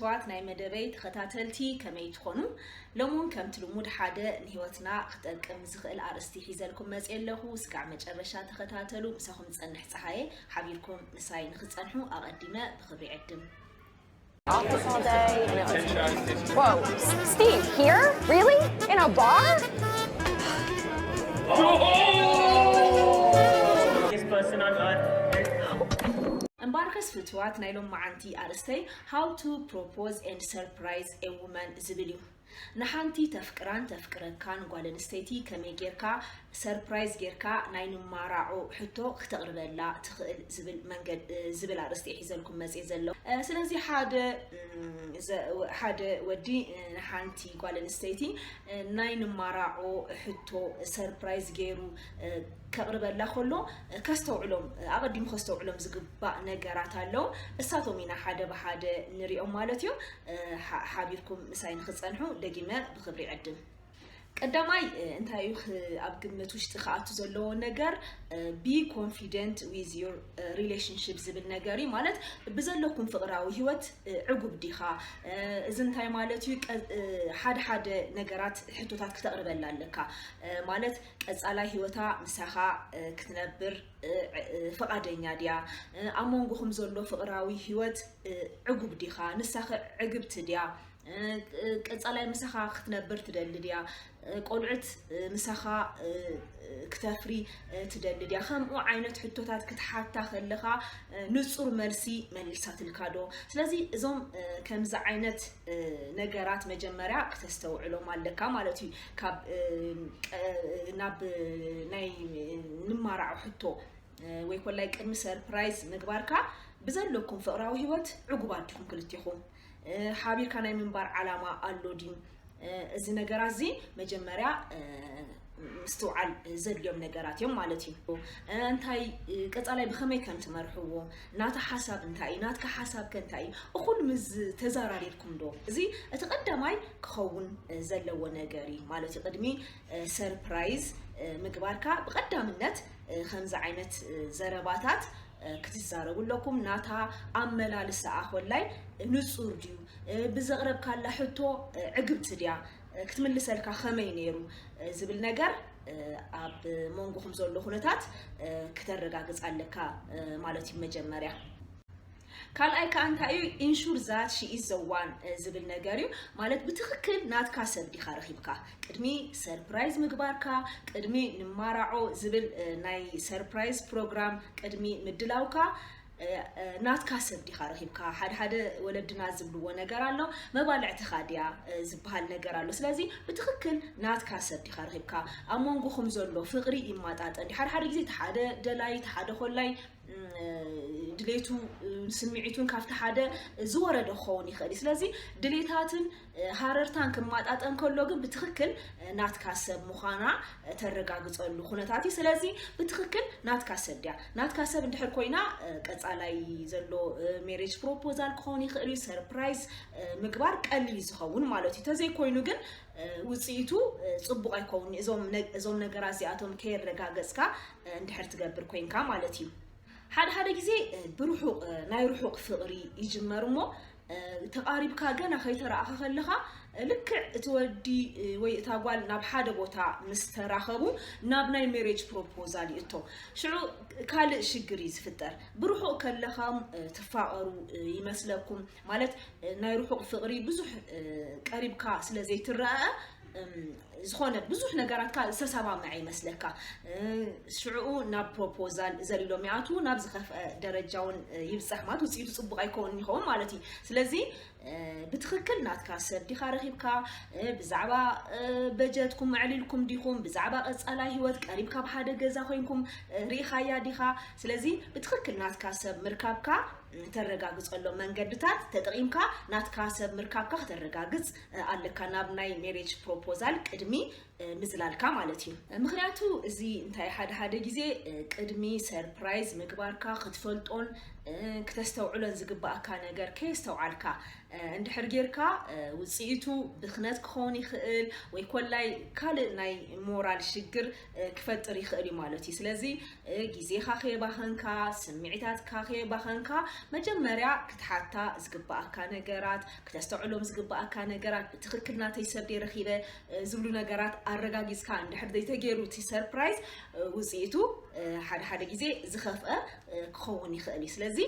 ተዋት ናይ መደበይ ተኸታተልቲ ከመይ ትኾኑ? ሎሙን ከምቲ ልሙድ ሓደ ንህይወትና ክጠቅም ዝኽእል ኣርእስቲ ሒዘልኩም መፅእ ኣለኹ። ስጋዕ መጨረሻ ተኸታተሉ። ምሳኹም ዝጸንሕ ፀሃየ ሓቢርኩም ምሳይ ንኽትጸንሑ ኣቐዲመ ብኽብሪ ዕድም። Office all day. And it was, whoa, Steve, here? Really? In a bar? This person on earth. እምበኣርከስ ፍትዋት ናይ ሎመዓንቲ ኣርእስተይ how to propose and surprise a woman ዝብል እዩ። ንሓንቲ ተፍቅራን ተፍቅረካን ጓል ኣንስተይቲ ከመይ ጌርካ ሰርፕራይዝ ጌርካ ናይ ንማራዖ ሕቶ ክተቕርበላ ትኽእል ዝብል መንገድ ዝብል ኣርእስቲ ሒዘልኩም መፅእ ዘሎ። ስለዚ ሓደ ሓደ ወዲ ንሓንቲ ጓል ኣንስተይቲ ናይ ንማራዖ ሕቶ ሰርፕራይዝ ገይሩ ከቕርበላ ከሎ ከስተውዕሎም ኣቐዲሙ ከስተውዕሎም ዝግባእ ነገራት ኣለዉ። እሳቶም ኢና ሓደ ብሓደ ንሪኦም ማለት እዩ። ሓቢርኩም ምሳይ ንክፀንሑ ደጊመ ብክብሪ ዕድም። ቀዳማይ እንታይ እዩ ኣብ ግምት ውሽጢ ክኣቱ ዘለዎ ነገር be confident with your relationship ዝብል ነገር እዩ። ማለት ብዘለኩም ፍቕራዊ ህይወት ዕጉብ ዲኻ? እዚ እንታይ ማለት እዩ? ሓደ ሓደ ነገራት ሕቶታት ክተቕርበላ ኣለካ። ማለት ቀፃላይ ህይወታ ምሳኻ ክትነብር ፍቓደኛ ድያ? ኣብ መንጎኹም ዘሎ ፍቕራዊ ህይወት ዕጉብ ዲኻ? ንሳኸ ዕግብቲ ድያ? ቀፃላይ ምሳኻ ክትነብር ትደሊ ድያ? ቆልዑት ምሳኻ ክተፍሪ ትደሊ ድያ? ከምኡ ዓይነት ሕቶታት ክትሓታ ከለኻ ንፁር መልሲ መሊሳትልካ ዶ? ስለዚ እዞም ከምዚ ዓይነት ነገራት መጀመርያ ክተስተውዕሎም ኣለካ ማለት እዩ። ካብ ናብ ናይ ንማራዖ ሕቶ ወይ ኮላይ ቅድሚ ሰርፕራይዝ ምግባርካ ብዘለኩም ፍቕራዊ ህይወት ዕጉባት ዲኹም ክልቲኹም? ሓቢርካ ናይ ምንባር ዓላማ ኣሎ ድዩ? እዚ ነገራት እዚ መጀመርያ ምስትውዓል ዘድልዮም ነገራት እዮም ማለት እዩ። እንታይ ቀፃላይ ብኸመይ ከም ትመርሕዎ፣ ናታ ሓሳብ እንታይ እዩ፣ ናትካ ሓሳብ ከ እንታይ እዩ፣ እኹል ምስ ተዘራሪርኩም ዶ? እዚ እቲ ቀዳማይ ክኸውን ዘለዎ ነገር እዩ ማለት እዩ። ቅድሚ ሰርፕራይዝ ምግባርካ ብቐዳምነት ከምዚ ዓይነት ዘረባታት ክትዛረቡ ኣለኩም። ናታ ኣመላልሳኣ ኮላይ ንፁር ድዩ? ብዘቕረብካላ ሕቶ ዕግብቲ ድያ? ክትምልሰልካ ከመይ ነይሩ ዝብል ነገር ኣብ መንጎኹም ዘሎ ኩነታት ክተረጋግፅ ኣለካ ማለት እዩ መጀመርያ። ካልኣይ ከዓ እንታይ እዩ? Ensure that she is the one ዝብል ነገር እዩ። ማለት ብትኽክል ናትካ ሰብ ዲኻ ረኺብካ? ቅድሚ ሰርፕራይዝ ምግባርካ፣ ቅድሚ ንማራዖ ዝብል ናይ ሰርፕራይዝ ፕሮግራም ቅድሚ ምድላውካ ናትካ ሰብ ዲኻ ረኺብካ? ሓደ ሓደ ወለድና ዝብልዎ ነገር ኣሎ፣ መባልዕትኻ ድያ ዝበሃል ነገር ኣሎ። ስለዚ ብትኽክል ናትካ ሰብ ዲኻ ረኺብካ? ኣብ መንጎኹም ዘሎ ፍቕሪ ይማጣጠን ድዩ? ሓደ ሓደ ግዜ እቲ ሓደ ደላይ፣ እቲ ሓደ ኮላይ ድሌቱ ስምዒቱን ካብቲ ሓደ ዝወረደ ክኸውን ይኽእል እዩ። ስለዚ ድሌታትን ሃረርታን ክማጣጠን ከሎ ግን ብትኽክል ናትካ ሰብ ምዃና ተረጋግፀሉ ኩነታት እዩ። ስለዚ ብትኽክል ናትካ ሰብ ድያ? ናትካ ሰብ እንድሕር ኮይና ቀፃላይ ዘሎ ሜሬጅ ፕሮፖዛል ክኸውን ይኽእል እዩ፣ ሰርፕራይዝ ምግባር ቀሊል ዝኸውን ማለት እዩ። ተዘይኮይኑ ግን ውፅኢቱ ፅቡቕ ኣይከውን። እዞም ነገራት እዚኣቶም ከየረጋገፅካ እንድሕር ትገብር ኮይንካ ማለት እዩ። ሓደ ሓደ ግዜ ብርሑቕ ናይ ርሑቕ ፍቕሪ ይጅመር እሞ ተቓሪብካ ገና ከይተረኣኻ ከለኻ ልክዕ እቲ ወዲ ወይ እታ ጓል ናብ ሓደ ቦታ ምስ ተራኸቡ ናብ ናይ ሜሬጅ ፕሮፖዛል ይእቶ። ሽዑ ካልእ ሽግር እዩ ዝፍጠር። ብርሑቕ ከለኻም ትፋቐሩ ይመስለኩም፣ ማለት ናይ ርሑቕ ፍቕሪ ብዙሕ ቀሪብካ ስለ ዘይትረኣእ ዝኾነ ብዙሕ ነገራትካ ዝተሰማምዐ ይመስለካ። ሽዕኡ ናብ ፕሮፖዛል ዘሊሎም ይኣትዉ፣ ናብ ዝኸፍአ ደረጃ እውን ይብፃሕ ማለት ውፅኢቱ ፅቡቕ ኣይከውንን ይኸውን ማለት እዩ። ስለዚ ብትኽክል ናትካ ሰብ ዲኻ ረኺብካ፣ ብዛዕባ በጀትኩም ኣዕሊልኩም ዲኹም፣ ብዛዕባ ቀፃላይ ህይወት ቀሪብካ ብሓደ ገዛ ኮይንኩም ርኢኻያ ዲኻ? ስለዚ ብትኽክል ናትካ ሰብ ምርካብካ ተረጋግፀሎም መንገድታት ተጠቒምካ ናትካ ሰብ ምርካብካ ከተረጋግፅ ኣለካ ናብ ናይ ሜሬጅ ፕሮፖዛል ቅድሚ እ፣ ምዝላልካ ማለት እዩ። ምኽንያቱ እዚ እንታይ ሓደ ሓደ ግዜ፣ እ፣ ቅድሚ ሰርፕራይዝ ምግባርካ ክትፈልጦን፣ እ፣ ክተስተውዕሎን ዝግባኣካ ነገር ከየስተውዓልካ፣ እ፣ እንድሕር ጌርካ፣ እ፣ ውጽኢቱ ብኽነት ክኸውን ይኽእል ወይ ኮላይ ካልእ ናይ ሞራል ሽግር፣ እ፣ ክፈጥር ይኽእል እዩ ማለት እዩ። ስለዚ፣ እ፣ ግዜኻ ከየባኸንካ፣ ስምዒታትካ ከየባኸንካ መጀመርያ ክትሓታ ዝግባኣካ ነገራት፣ ክተስተውዕሎም ዝግባኣካ ነገራት፣ ብትኽክል ናተይ ሰብ ድየ ረኺበ፣ እ፣ ዝብሉ ነገራት ኣረጋጊጽካ እንድሕር ዘይተገይሩ እቲ ሰርፕራይዝ፣ እ፣ ውጽኢቱ፣ እ፣ ሓደ ሓደ ግዜ ዝኸፍአ፣ እ፣ ክኸውን ይኽእል እዩ። ስለዚ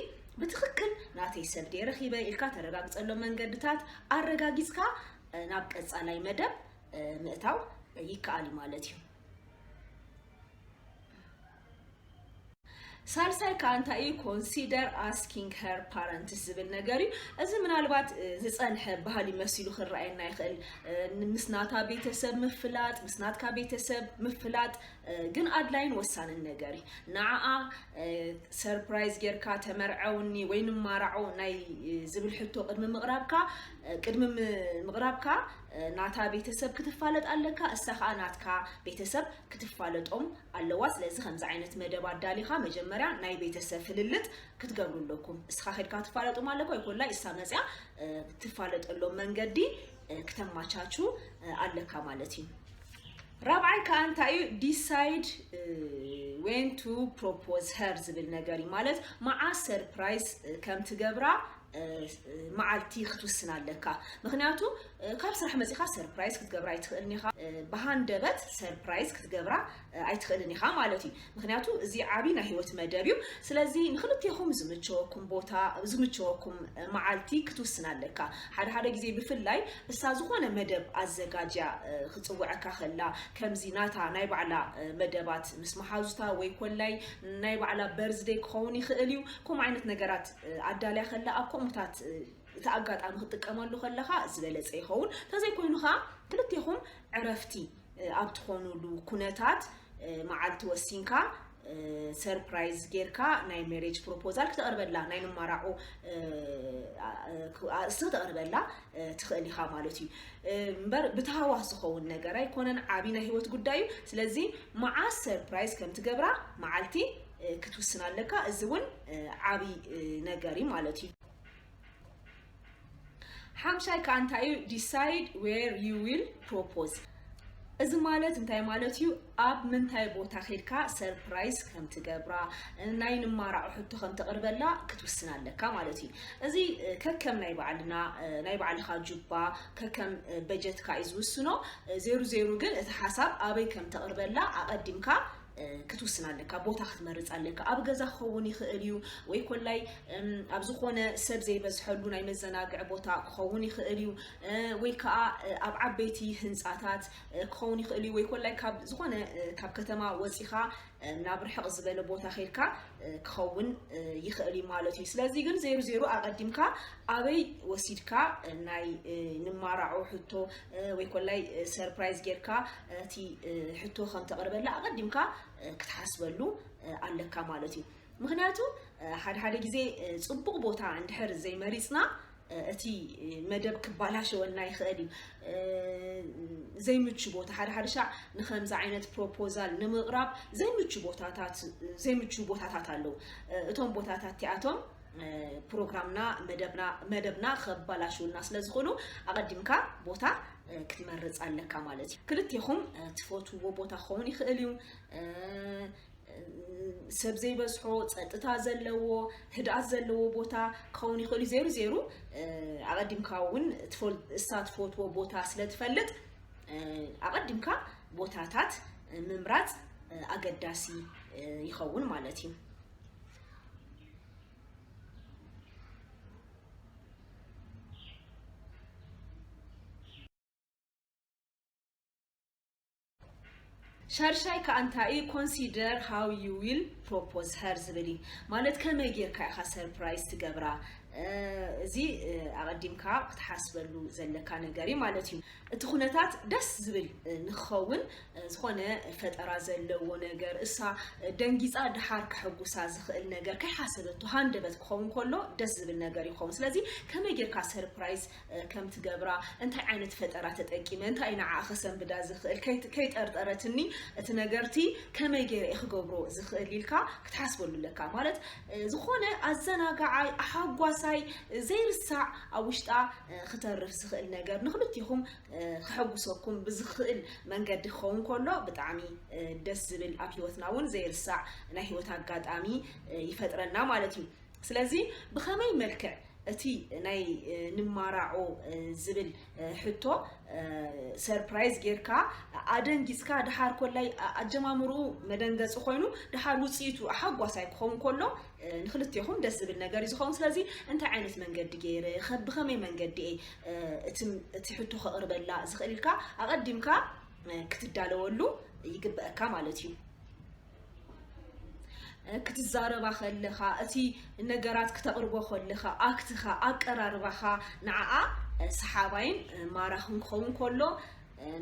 ብትኽክል ናተይ ሰብ ድየ ረኺበ ኢልካ ተረጋግጸሎም መንገድታት ኣረጋጊጽካ፣ እ፣ ናብ ቀጻላይ መደብ፣ እ፣ ምእታው ይከኣል እዩ ማለት እዩ። ሳልሳይ ከኣ እንታይ እዩ? Consider asking her parents ዝብል ነገር እዩ። እዚ ምናልባት፣ እ፣ ዝጸንሐ ባህሊ መሲሉ ክረኣየና ይኽእል። እ፣ ምስ ናታ ቤተሰብ ምፍላጥ፣ ምስ ናትካ ቤተሰብ ምፍላጥ፣ እ፣ ግን ኣድላይን ወሳንን ነገር እዩ። ንዓኣ፣ እ፣ ሰርፕራይዝ ጌርካ "ተመርዐውኒ" ወይ "ንማራዖ" ናይ፣ እ፣ ዝብል ሕቶ ቅድሚ ምቕራብካ፣ እ፣ ቅድሚ ም-፣ ምቕራብካ፣ እ፣ ናታ ቤተሰብ ክትፋለጥ ኣለካ። እሳ ከኣ ናትካ ቤተሰብ ክትፋለጦም ኣለዋ። ስለዚ ከምዚ ዓይነት መደብ ኣዳሊኻ መጀመርያ ናይ ቤተሰብ ፍልልጥ ክትገብሩ ኣለኩም። እስኻ ከድካ ትፋለጦም ኣለካ ወይ ኮላይ እሳ መጽያ፣ እ፣ ትፋለጠሎም መንገዲ፣ እ፣ ክተማቻቹ፣ እ፣ ኣለካ ማለት እዩ። ራብዓይ ከኣ እንታይ እዩ? Decide፣ እ፣ when to propose her ዝብል ነገር እዩ። ማለት መዓስ ሰርፕራይዝ፣ እ፣ ከም ትገብራ፣ እ፣ መዓልቲ ክትውስን ኣለካ። ምኽንያቱ፣ እ፣ ካብ ስራሕ መጺኻ ሰርፕራይዝ ክትገብራ ኣይትኽእልን ኢኻ። እ፣ ብሃንደበት ሰርፕራይዝ ክትገብራ፣ እ፣ ኣይትኽእልን ኢኻ ማለት እዩ። ምኽንያቱ እዚ ዓቢ ናይ ህይወት መደብ እዩ። ስለዚ ንኽልቴኹም ዝምቸወኩም ቦታ፣ ዝምቸወኩም፣ እ፣ መዓልቲ ክትውስን ኣለካ። ሓደ ሓደ ግዜ ብፍላይ እሳ ዝኾነ መደብ ኣዘጋጅያ፣ እ፣ ክጽውዐካ ከላ፣ ከምዚ ናታ ናይ ባዕላ፣ እ፣ መደባት ምስ መሓዙታ ወይ ኮላይ ናይ ባዕላ በርዝደይ ክኸውን ይኽእል እዩ። ከምኡ ዓይነት ነገራት፣ እ፣ ኣዳልያ ከላ፣ ኣብ ከምኡታት፣ እ፣ እቲ ኣጋጣሚ ክትጥቀመሉ ከለኻ ዝበለጸ ይኸውን። እንተዘይኮይኑ ኸኣ ክልቴኹም ዕረፍቲ፣ እ፣ ኣብ ትኾኑሉ ኩነታት፣ እ፣ መዓልቲ ወሲንካ፣ እ፣ ሰርፕራይዝ ጌርካ ናይ ሜሬጅ ፕሮፖዛል ክተቕርበላ፣ ናይ ንማራዖ፣ እ፣ ኣ-፣ እ፣ ክ-፣ ኣርእስቲ ክተቕርበላ፣ እ፣ ትኽእል ኢኻ ማለት እዩ። እ፣ እምበር ብታህዋስ ዝኸውን ነገር ኣይኮነን፣ ዓቢ ናይ ህይወት ጉዳይ እዩ። ስለዚ መዓስ ሰርፕራይዝ ከም ትገብራ መዓልቲ፣ እ፣ ክትውስን ኣለካ። እዚ እውን፣ እ፣ ዓቢ፣ እ፣ ነገር እዩ ማለት እዩ። ሓምሻይ ከኣ እንታይ እዩ? Decide where you will propose። እዚ ማለት እንታይ ማለት እዩ? ኣብ ምንታይ ቦታ ኬድካ ሰርፕራይዝ ከም ትገብራ፣ ናይ ንማራዖ ሕቶ ከም ተቕርበላ ክትውስን ኣለካ ማለት እዩ። እዚ፣ እ፣ ከከም ናይ ባዕልና፣ እ፣ ናይ ባዕልኻ ጁባ፣ ከከም፣ እ፣ በጀትካ እዩ ዝውስኖ። እ፣ ዜሩ ዜሩ ግን እቲ ሓሳብ ኣበይ ከም ተቕርበላ ኣቐዲምካ፣ እ፣ ክትውስን ኣለካ። ቦታ ክትመርጽ ኣለካ። ኣብ ገዛ ክኸውን ይኽእል እዩ፣ ወይ ኮላይ፣ እም፣ ኣብ ዝኾነ ሰብ ዘይበዝሐሉ ናይ መዘናግዒ ቦታ ክኸውን ይኽእል እዩ፣ እ፣ ወይ ከኣ፣ እ፣ ኣብ ዓበይቲ ህንጻታት፣ እ፣ ክኸውን ይኽእል እዩ፣ ወይ ኮላይ ካብ ዝኾነ፣ እ፣ ካብ ከተማ ወጺኻ፣ እ፣ ናብ ርሕቕ ዝበለ ቦታ ኬድካ፣ እ፣ ክኸውን፣ እ፣ ይኽእል እዩ ማለት እዩ። ስለዚ ግን ዜሩ ዜሩ ኣቐዲምካ ኣበይ ወሲድካ፣ እ፣ ናይ፣ እ፣ ንማራዖ ሕቶ፣ እ፣ ወይ ኮላይ፣ እ፣ ሰርፕራይዝ ጌርካ፣ እ፣ እቲ፣ እ፣ ሕቶ ከም ተቕርበላ ኣቐዲምካ፣ እ፣ ክትሓስበሉ፣ እ፣ ኣለካ ማለት እዩ። ምኽንያቱ፣ እ፣ ሓደ ሓደ ግዜ፣ እ፣ ጽቡቕ ቦታ እንድሕር ዘይመሪጽና፣ እ፣ እቲ፣ እ፣ መደብ ክባላሸወልና ይኽእል እዩ። እ፣ ዘይምቹ ቦታ፣ ሓደ ሓደ ሻዕ ንኸምዚ ዓይነት ፕሮፖዛል ንምቕራብ ዘይምቹ ቦታታት፣ ዘይምቹ ቦታታት ኣለዉ። እ፣ እቶም ቦታታት እቲኣቶም፣ እ፣ ፕሮግራምና፣ መደብና፣ መደብና ከባላሽውልና ስለ ዝኽእሉ ኣቐዲምካ ቦታ፣ እ፣ ክትመርጽ ኣለካ ማለት እዩ። ክልቴኹም፣ እ፣ ትፈትውዎ ቦታ ክኸውን ይኽእል እዩ። እ፣ ሰብ ዘይበዝሖ፣ ጸጥታ ዘለዎ፣ ህድኣት ዘለዎ ቦታ ክኸውን ይኽእል እዩ። ዜሩ ዜሩ፣ እ፣ ኣቐዲምካ እውን ትፈል-፣ እሳ ትፈትዎ ቦታ ስለ ትፈልጥ፣ እ፣ ኣቐዲምካ ቦታታት ምምራጽ፣ እ፣ ኣገዳሲ፣ እ፣ ይኸውን ማለት እዩ። ሻድሻይ ከኣ እንታይ እዩ? Consider how you will propose her ዝብል እዩ። ማለት ከመይ ጌርካ ኢኻ ሰርፕራይዝ ትገብራ፣ እዚ ኣቐዲምካ ክትሓስበሉ ዘለካ ነገር እዩ ማለት እዩ። እቲ ኩነታት ደስ ዝብል ንክኸውን ዝኾነ ፈጠራ ዘለዎ ነገር፣ እሳ ደንጊፃ ድሓር ክሕጉሳ ዝኽእል ነገር፣ ከይሓሰበቶ ሃንደበት ክኸውን ከሎ ደስ ዝብል ነገር ይኸውን። ስለዚ ከመይ ጌርካ ሰርፕራይዝ ከም ትገብራ፣ እንታይ ዓይነት ፈጠራ ተጠቂመ፣ እንታይ ንዓኣ ከሰንብዳ ዝኽእል፣ ከይጠርጠረትኒ እቲ ነገርቲ ከመይ ገይረ ክገብሮ ዝኽእል ኢልካ ክትሓስበሉ ኣለካ። ማለት ዝኾነ ኣዘናጋዓይ፣ ኣሓጓሳይ፣ ዘይርሳዕ ኣብ ውሽጣ ክተርፍ ዝኽእል ነገር ንክልቲኹም ክሕጉሰኩም ብዝኽእል መንገዲ ክኸውን ከሎ ብጣዕሚ ደስ ዝብል፣ ኣብ ህይወትና እውን ዘይርሳዕ ናይ ህይወት ኣጋጣሚ ይፈጥረልና ማለት እዩ። ስለዚ ብኸመይ መልክዕ እቲ ናይ ንማራዖ ዝብል ሕቶ ሰርፕራይዝ ጌርካ ኣደንጊፅካ፣ ድሓር ኮላይ ኣጀማምርኡ መደንገፂ ኮይኑ ድሓር ውፅኢቱ ኣሓጓሳይ ክኸውን ከሎ ንክልቴኹም ደስ ዝብል ነገር እዩ ዝኸውን። ስለዚ እንታይ ዓይነት መንገዲ ገይረ፣ ብኸመይ መንገዲ እየ እቲ ሕቶ ከቕርበላ ዝኽእል ኢልካ ኣቐዲምካ ክትዳለወሉ ይግበአካ ማለት እዩ። ክትዛረባ ከለኻ፣ እቲ ነገራት ክተቕርቦ ከለኻ፣ ኣክትኻ፣ ኣቀራርባኻ ንዓኣ ሰሓባይን ማራኽን ክኸውን ከሎ፣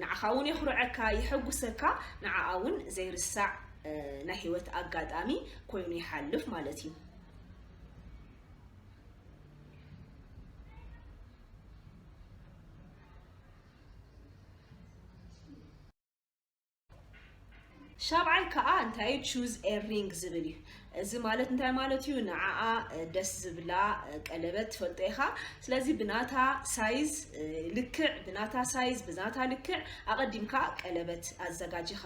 ንዓኻ እውን የኹርዐካ፣ የሐጉሰካ፣ ንዓኣ እውን ዘይርሳዕ ናይ ህይወት ኣጋጣሚ ኮይኑ ይሓልፍ ማለት እዩ። ሻብዓይ ከዓ እንታይ እዩ? Choose a ring ዝብል እዩ። እዚ ማለት እንታይ ማለት እዩ? ንዓኣ ደስ ዝብላ ቀለበት ትፈልጦ ኢኻ። ስለዚ ብናታ ሳይዝ፣ ልክዕ ብናታ ሳይዝ፣ ብናታ ልክዕ ኣቐዲምካ ቀለበት ኣዘጋጂኻ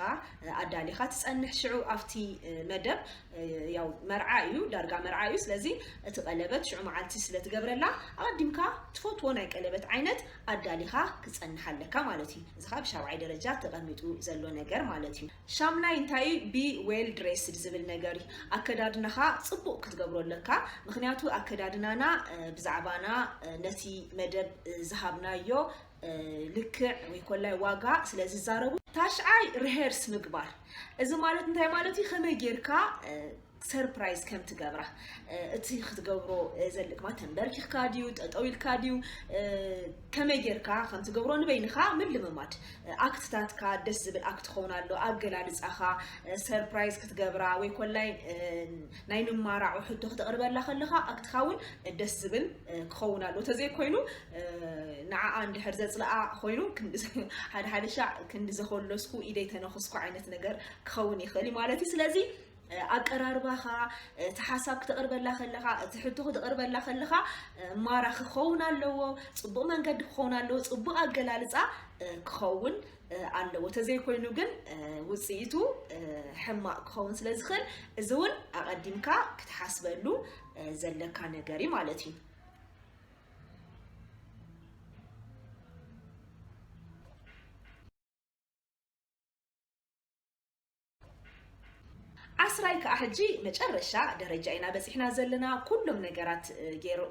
ኣዳሊኻ ትጸንሕ። ሽዑ ኣብቲ መደብ ያው መርዓ እዩ፣ ዳርጋ መርዓ እዩ። ስለዚ እቲ ቀለበት ሽዑ መዓልቲ ስለ ትገብረላ ኣቐዲምካ ትፈትዎ ናይ ቀለበት ዓይነት ኣዳሊኻ ክጸንሕ ኣለካ ማለት እዩ። እዚ ኸኣ ብሻብዓይ ደረጃ ተቐሚጡ ዘሎ ነገር ማለት እዩ። ሻምናይ እንታይ እዩ? Be well dressed ዝብል ነገር እዩ። ኣከዳድናኻ ጽቡቕ ክትገብሮ ኣለካ። ምኽንያቱ ኣከዳድናና ብዛዕባና ነቲ መደብ ዝሃብናዮ ልክዕ ወይ ኮላይ ዋጋ ስለ ዝዛረቡ። ታሽዓይ ሪሄርስ ምግባር። እዚ ማለት እንታይ ማለት እዩ? ከመይ ጌርካ ሰርፕራይዝ ከም ትገብራ፣ እቲ ክትገብሮ ዘለክ ማለት ተንበርኪኽካ ድዩ፣ ጠጠው ኢልካ ድዩ፣ ከመይ ጌርካ ከም ትገብሮ ንበይንኻ ምልምማድ። ኣክትታትካ ደስ ዝብል ኣክት ክኸውን ኣሎ፣ ኣገላልጻኻ፣ ሰርፕራይዝ ክትገብራ ወይ ኮላይ ናይ ንማራዑ ሕቶ ክተቕርበላ ከለኻ ኣክትኻ እውን ደስ ዝብል ክኸውን ኣሎ። ተዘይኮይኑ ንዓኣ እንድሕር ዘጽልኣ ኮይኑ ሓደ ሓደ ሻዕ ክንዲ ዘኾለስኩ ኢደይ ተነኽስኩ ዓይነት ነገር ክኸውን ይኽእል እዩ ማለት እዩ። ስለዚ ኣቀራርባኻ፣ እቲ ሓሳብ ክተቕርበላ ከለኻ፣ እቲ ሕቶ ክተቕርበላ ከለኻ ማራኺ ክኸውን ኣለዎ፣ ጽቡቕ መንገዲ ክኸውን ኣለዎ፣ ጽቡቕ ኣገላልጻ ክኸውን ኣለዎ። ተዘይኮይኑ ግን ውጽኢቱ ሕማቕ ክኸውን ስለ ዝኽእል፣ እዚ እውን ኣቐዲምካ ክትሓስበሉ ዘለካ ነገር እዩ ማለት እዩ። ዓስራይ ከዓ ሕጂ መጨረሻ ደረጃ ኢና በፂሕና ዘለና። ኩሎም ነገራት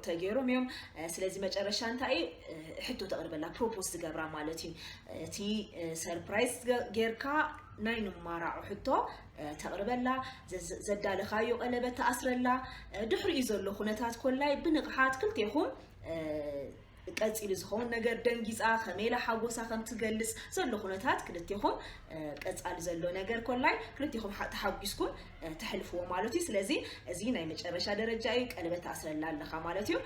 ተገይሮም እዮም። ስለዚ መጨረሻ እንታይ እዩ? ሕቶ ተቕርበላ፣ ፕሮፖዝ ትገብራ ማለት እዩ። እቲ ሰርፕራይዝ ጌርካ ናይ ንማራዑ ሕቶ ተቕርበላ፣ ዘዳለኻዮ ቀለበት ተኣስረላ። ድሕሪኡ ዘሎ ኩነታት ኮላይ ብንቕሓት ክልቴኹም ቀፂሉ ዝኸውን ነገር ደንጊፃ ከመይ ኢላ ሓጎሳ ከም ትገልፅ ዘሎ ኩነታት ክልቴኹም ቀፃሊ ዘሎ ነገር ኮላይ ክልቴኹም ተሓጒስኩም ተሕልፍዎ ማለት እዩ። ስለዚ እዚ ናይ መጨረሻ ደረጃ እዩ። ቀለበት ኣስረላ ኣለኻ ማለት እዩ።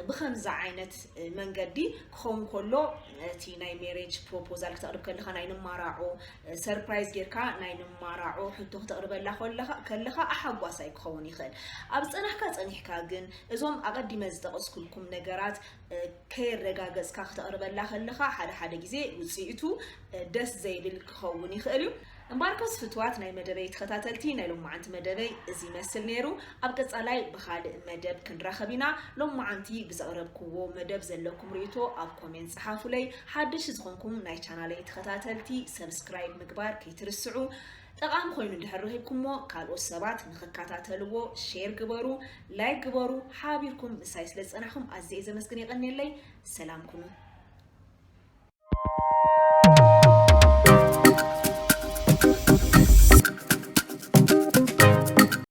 ብኸምዚ ዓይነት መንገዲ ክኸውን ከሎ እቲ ናይ ሜሬጅ ፕሮፖዛል ክተቕርብ ከለኻ ናይ ንማራዖ ሰርፕራይዝ ጌርካ ናይ ንማራዖ ሕቶ ክተቕርበላ ከለኻ ኣሓጓሳይ ክኸውን ይኽእል። ኣብ ዝፀናሕካ ፀኒሕካ ግን እዞም ኣቐዲመ ዝጠቐስኩልኩም ነገራት ከየረጋገፅካ ክተቕርበላ ከለኻ ሓደ ሓደ ግዜ ውፅኢቱ ደስ ዘይብል ክኸውን ይኽእል እዩ። እምበኣርከስ ፍትዋት ናይ መደበይ ተኸታተልቲ ናይ ሎማዓንቲ መደበይ እዚ ይመስል ነይሩ። ኣብ ቀፃላይ ብኻልእ መደብ ክንራኸብ ኢና። ሎማዓንቲ ብዘቕረብክዎ መደብ ዘለኩም ርእይቶ ኣብ ኮሜንት ፀሓፉለይ። ሓደሽቲ ዝኾንኩም ናይ ቻናለይ ተኸታተልቲ ሰብስክራይብ ምግባር ከይትርስዑ። ጠቓሚ ኮይኑ እንድሕር ረኺብኩሞ ካልኦት ሰባት ንኽከታተልዎ ሼር ግበሩ፣ ላይክ ግበሩ። ሓቢርኩም ምሳይ ስለ ዝጸናሕኩም ኣዝየ እየ ዘመስግን። የቐንየለይ። ሰላም ኩኑ።